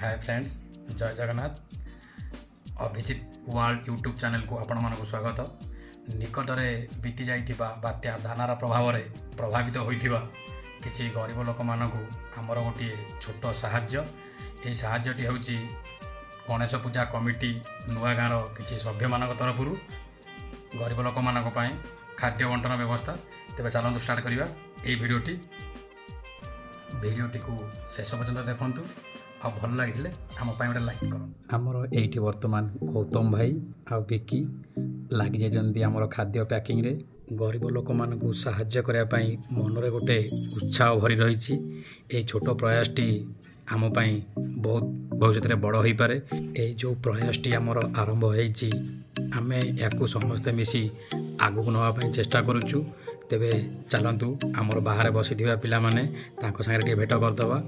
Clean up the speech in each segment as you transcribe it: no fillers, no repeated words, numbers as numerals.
ହାଏ friends, ଜୟ Jagannath. Abhijit world YouTube ଚ୍ୟାନେଲକୁ ଆପଣମାନଙ୍କୁ ସ୍ୱାଗତ। ନିକଟରେ ବିତି ଯାଇଥିବା ବାତ୍ୟା ଦାନାର ପ୍ରଭାବରେ ପ୍ରଭାବିତ ହୋଇଥିବା କିଛି ଗରିବ ଲୋକମାନଙ୍କୁ ଆମର ଗୋଟିଏ ଛୋଟ ସାହାଯ୍ୟ। ଏହି ସାହାଯ୍ୟଟି ହେଉଛି ଗଣେଶ ପୂଜା କମିଟି ନୂଆ ଗାଁର କିଛି ସଭ୍ୟମାନଙ୍କ ତରଫରୁ ଗରିବ ଲୋକମାନଙ୍କ ପାଇଁ ଖାଦ୍ୟ ବଣ୍ଟନ ବ୍ୟବସ୍ଥା। ତେବେ ଚାଲନ୍ତୁ ଷ୍ଟାର୍ଟ କରିବା ଏହି ଭିଡ଼ିଓଟି। ଭିଡ଼ିଓଟିକୁ ଶେଷ ପର୍ଯ୍ୟନ୍ତ ଦେଖନ୍ତୁ ଆଉ ଭଲ ଲାଗିଥିଲେ ଆମ ପାଇଁ ଗୋଟେ ଲାଇକ୍ କରନ୍ତୁ। ଆମର ଏଇଠି ବର୍ତ୍ତମାନ ଗୌତମ ଭାଇ ଆଉ ବିକି ଲାଗିଯାଇଛନ୍ତି ଆମର ଖାଦ୍ୟ ପ୍ୟାକିଂରେ। ଗରିବ ଲୋକମାନଙ୍କୁ ସାହାଯ୍ୟ କରିବା ପାଇଁ ମନରେ ଗୋଟେ ଉତ୍ସାହ ଭରି ରହିଛି। ଏହି ଛୋଟ ପ୍ରୟାସଟି ଆମ ପାଇଁ ବହୁତ ଭବିଷ୍ୟତରେ ବଡ଼ ହୋଇପାରେ। ଏଇ ଯେଉଁ ପ୍ରୟାସଟି ଆମର ଆରମ୍ଭ ହେଇଛି, ଆମେ ୟାକୁ ସମସ୍ତେ ମିଶି ଆଗକୁ ନେବା ପାଇଁ ଚେଷ୍ଟା କରୁଛୁ। ତେବେ ଚାଲନ୍ତୁ, ଆମର ବାହାରେ ବସିଥିବା ପିଲାମାନେ, ତାଙ୍କ ସାଙ୍ଗରେ ଟିକେ ଭେଟ କରିଦେବା।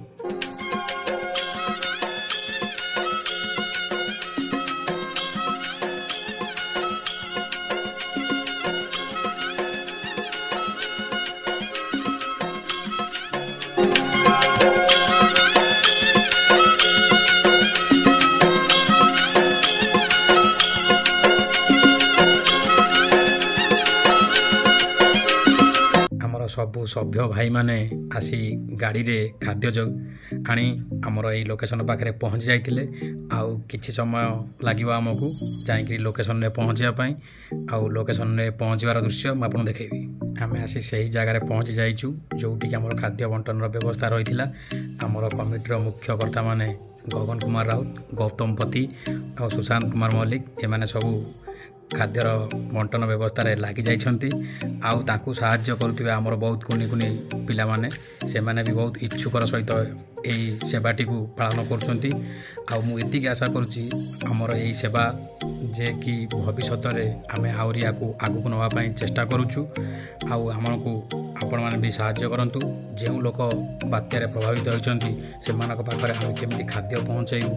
ଆମର ସବୁ ସଭ୍ୟ ଭାଇମାନେ ଆସି ଗାଡ଼ିରେ ଖାଦ୍ୟ ଆଣି ଆମର ଏଇ ଲୋକେସନ୍ ପାଖରେ ପହଞ୍ଚି ଯାଇଥିଲେ। ଆଉ କିଛି ସମୟ ଲାଗିବ ଆମକୁ ଯାଇକିରି ଲୋକେସନ୍ରେ ପହଞ୍ଚିବା ପାଇଁ। ଆଉ ଲୋକେସନ୍ରେ ପହଞ୍ଚିବାର ଦୃଶ୍ୟ ମୁଁ ଆପଣଙ୍କୁ ଦେଖେଇବି। ଆମେ ଆସି ସେହି ଜାଗାରେ ପହଞ୍ଚି ଯାଇଛୁ, ଯେଉଁଠିକି ଆମର ଖାଦ୍ୟ ବଣ୍ଟନର ବ୍ୟବସ୍ଥା ରହିଥିଲା। ଆମର କମିଟିର ମୁଖ୍ୟ କର୍ତ୍ତାମାନେ ଗଗନ କୁମାର ରାଉତ, ଗୌତମ ପତି ଆଉ ସୁଶାନ୍ତ କୁମାର ମଲ୍ଲିକ, ଏମାନେ ସବୁ ଖାଦ୍ୟର ବଣ୍ଟନ ବ୍ୟବସ୍ଥାରେ ଲାଗି ଯାଇଛନ୍ତି। ଆଉ ତାଙ୍କୁ ସାହାଯ୍ୟ କରୁଥିବା ଆମର ବହୁତ କୁନି କୁନି ପିଲାମାନେ, ସେମାନେ ବି ବହୁତ ଇଚ୍ଛୁକର ସହିତ ଏଇ ସେବାଟିକୁ ପାଳନ କରୁଛନ୍ତି। ଆଉ ମୁଁ ଏତିକି ଆଶା କରୁଛି, ଆମର ଏଇ ସେବା ଯେ କି ଭବିଷ୍ୟତରେ ଆମେ ଆହୁରି ୟାକୁ ଆଗକୁ ନେବା ପାଇଁ ଚେଷ୍ଟା କରୁଛୁ। ଆଉ ଆମକୁ ଆପଣମାନେ ବି ସାହାଯ୍ୟ କରନ୍ତୁ। ଯେଉଁ ଲୋକ ବାତ୍ୟାରେ ପ୍ରଭାବିତ ହୋଇଛନ୍ତି, ସେମାନଙ୍କ ପାଖରେ ଆମେ କେମିତି ଖାଦ୍ୟ ପହଞ୍ଚାଇବୁ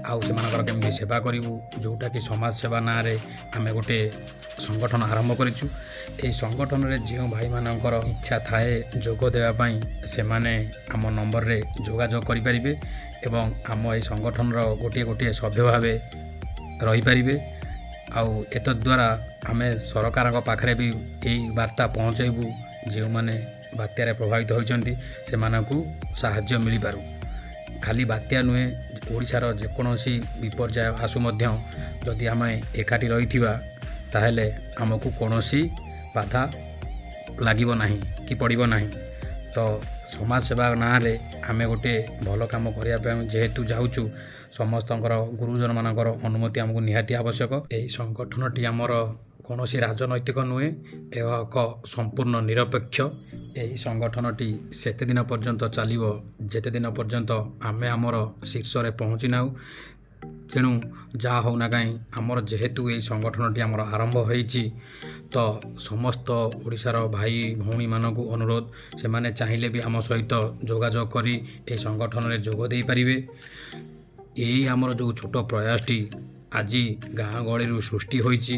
ଆଉ ସେମାନଙ୍କର କେମିତି ସେବା କରିବୁ, ଯେଉଁଟାକି ସମାଜ ସେବା ନାଁରେ ଆମେ ଗୋଟେ ସଂଗଠନ ଆରମ୍ଭ କରିଛୁ। ଏହି ସଂଗଠନରେ ଯେଉଁ ଭାଇମାନଙ୍କର ଇଚ୍ଛା ଥାଏ ଯୋଗ ଦେବା ପାଇଁ, ସେମାନେ ଆମ ନମ୍ବରରେ ଯୋଗାଯୋଗ କରିପାରିବେ ଏବଂ ଆମ ଏହି ସଂଗଠନର ଗୋଟିଏ ଗୋଟିଏ ସଭ୍ୟ ଭାବେ ରହିପାରିବେ। ଆଉ ଏତଦ୍ୱାରା ଆମେ ସରକାରଙ୍କ ପାଖରେ ବି ଏଇ ବାର୍ତ୍ତା ପହଞ୍ଚାଇବୁ, ଯେଉଁମାନେ ବାତ୍ୟାରେ ପ୍ରଭାବିତ ହୋଇଛନ୍ତି ସେମାନଙ୍କୁ ସାହାଯ୍ୟ ମିଳିପାରୁ। ଖାଲି ବାତ୍ୟା ନୁହେଁ, ଓଡ଼ିଶାର ଯେକୌଣସି ବିପର୍ଯ୍ୟୟ ଆସୁ ମଧ୍ୟ ଯଦି ଆମେ ଏକାଠି ରହିଥିବା, ତାହେଲେ ଆମକୁ କୌଣସି ବାଧା ଲାଗିବ ନାହିଁ କି ପଡ଼ିବ ନାହିଁ। ତ ସମାଜ ସେବା ନାଁରେ ଆମେ ଗୋଟେ ଭଲ କାମ କରିବା ପାଇଁ ଯେହେତୁ ଯାଉଛୁ, ସମସ୍ତଙ୍କର ଗୁରୁଜନମାନଙ୍କର ଅନୁମତି ଆମକୁ ନିହାତି ଆବଶ୍ୟକ। ଏହି ସଂଗଠନଟି ଆମର କୌଣସି ରାଜନୈତିକ ନୁହେଁ, ଏହା ଏକ ସମ୍ପୂର୍ଣ୍ଣ ନିରପେକ୍ଷ। ଏହି ସଂଗଠନଟି ସେତେ ଦିନ ପର୍ଯ୍ୟନ୍ତ ଚାଲିବ, ଯେତେ ଦିନ ପର୍ଯ୍ୟନ୍ତ ଆମେ ଆମର ଶୀର୍ଷରେ ପହଞ୍ଚି ନାହୁଁ। ତେଣୁ ଯାହା ହେଉନା କାହିଁ, ଆମର ଯେହେତୁ ଏଇ ସଂଗଠନଟି ଆମର ଆରମ୍ଭ ହୋଇଛି, ତ ସମସ୍ତ ଓଡ଼ିଶାର ଭାଇ ଭଉଣୀମାନଙ୍କୁ ଅନୁରୋଧ, ସେମାନେ ଚାହିଁଲେ ବି ଆମ ସହିତ ଯୋଗାଯୋଗ କରି ଏହି ସଂଗଠନରେ ଯୋଗ ଦେଇପାରିବେ। ଏଇ ଆମର ଯେଉଁ ଛୋଟ ପ୍ରୟାସଟି ଆଜି ଗାଁ ଗହଳିରୁ ସୃଷ୍ଟି ହୋଇଛି,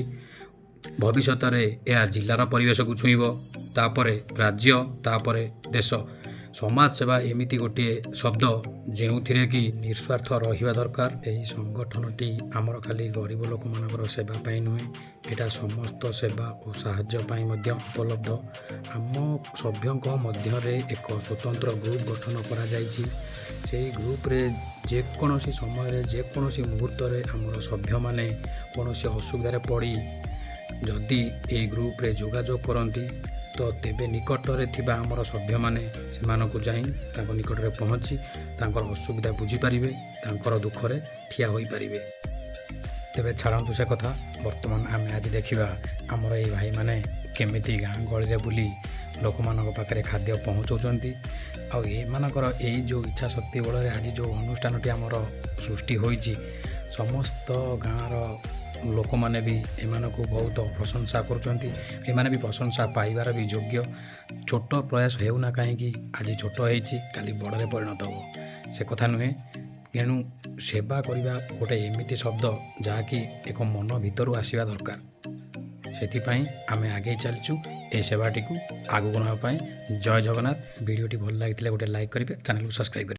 ଭବିଷ୍ୟତରେ ଏହା ଜିଲ୍ଲାର ପରିବେଶକୁ ଛୁଇଁବ, ତାପରେ ରାଜ୍ୟ, ତାପରେ ଦେଶ। ସମାଜ ସେବା ଏମିତି ଗୋଟିଏ ଶବ୍ଦ, ଯେଉଁଥିରେ କି ନିଃସ୍ୱାର୍ଥ ରହିବା ଦରକାର। ଏହି ସଂଗଠନଟି ଆମର ଖାଲି ଗରିବ ଲୋକମାନଙ୍କର ସେବା ପାଇଁ ନୁହେଁ, ଏଇଟା ସମସ୍ତ ସେବା ଓ ସାହାଯ୍ୟ ପାଇଁ ମଧ୍ୟ ଉପଲବ୍ଧ। ଆମ ସଭ୍ୟଙ୍କ ମଧ୍ୟରେ ଏକ ସ୍ୱତନ୍ତ୍ର ଗ୍ରୁପ୍ ଗଠନ କରାଯାଇଛି। ସେହି ଗ୍ରୁପ୍ରେ ଯେକୌଣସି ସମୟରେ, ଯେକୌଣସି ମୁହୂର୍ତ୍ତରେ ଆମର ସଭ୍ୟମାନେ କୌଣସି ଅସୁବିଧାରେ ପଡ଼ି ଯଦି ଏହି ଗ୍ରୁପ୍ରେ ଯୋଗାଯୋଗ କରନ୍ତି, ତ ତେବେ ନିକଟରେ ଥିବା ଆମର ସଭ୍ୟମାନେ ସେମାନଙ୍କୁ ଯାଇ ତାଙ୍କ ନିକଟରେ ପହଞ୍ଚି ତାଙ୍କର ଅସୁବିଧା ବୁଝିପାରିବେ, ତାଙ୍କର ଦୁଃଖରେ ଠିଆ ହୋଇପାରିବେ। ତେବେ ଛାଡ଼ନ୍ତୁ ସେ କଥା। ବର୍ତ୍ତମାନ ଆମେ ଆଜି ଦେଖିବା ଆମର ଏଇ ଭାଇମାନେ କେମିତି ଗାଁ ଗହଳିରେ ବୁଲି ଲୋକମାନଙ୍କ ପାଖରେ ଖାଦ୍ୟ ପହଞ୍ଚାଉଛନ୍ତି। ଆଉ ଏମାନଙ୍କର ଏଇ ଯେଉଁ ଇଚ୍ଛା ଶକ୍ତି ବଳରେ ଆଜି ଯେଉଁ ଅନୁଷ୍ଠାନଟି ଆମର ସୃଷ୍ଟି ହୋଇଛି, ସମସ୍ତ ଗାଁର ଲୋକମାନେ ବି ଏମାନଙ୍କୁ ବହୁତ ପ୍ରଶଂସା କରୁଛନ୍ତି। ଏମାନେ ବି ପ୍ରଶଂସା ପାଇବାର ବି ଯୋଗ୍ୟ। ଛୋଟ ପ୍ରୟାସ ହେଉନା କାହିଁକି, ଆଜି ଛୋଟ ହେଇଛି, କାଲି ବଡ଼ରେ ପରିଣତ ହେବ, ସେ କଥା ନୁହେଁ। ତେଣୁ ସେବା କରିବା ଗୋଟେ ଏମିତି ଶବ୍ଦ, ଯାହାକି ଏକ ମନ ଭିତରୁ ଆସିବା ଦରକାର। ସେଥିପାଇଁ ଆମେ ଆଗେଇ ଚାଲିଛୁ ଏହି ସେବାଟିକୁ ଆଗକୁ ନେବା ପାଇଁ। ଜୟ ଜଗନ୍ନାଥ। ଭିଡ଼ିଓଟି ଭଲ ଲାଗିଥିଲେ ଗୋଟେ ଲାଇକ୍ କରିବେ, ଚ୍ୟାନେଲକୁ ସବସ୍କ୍ରାଇବ୍ କରିବେ।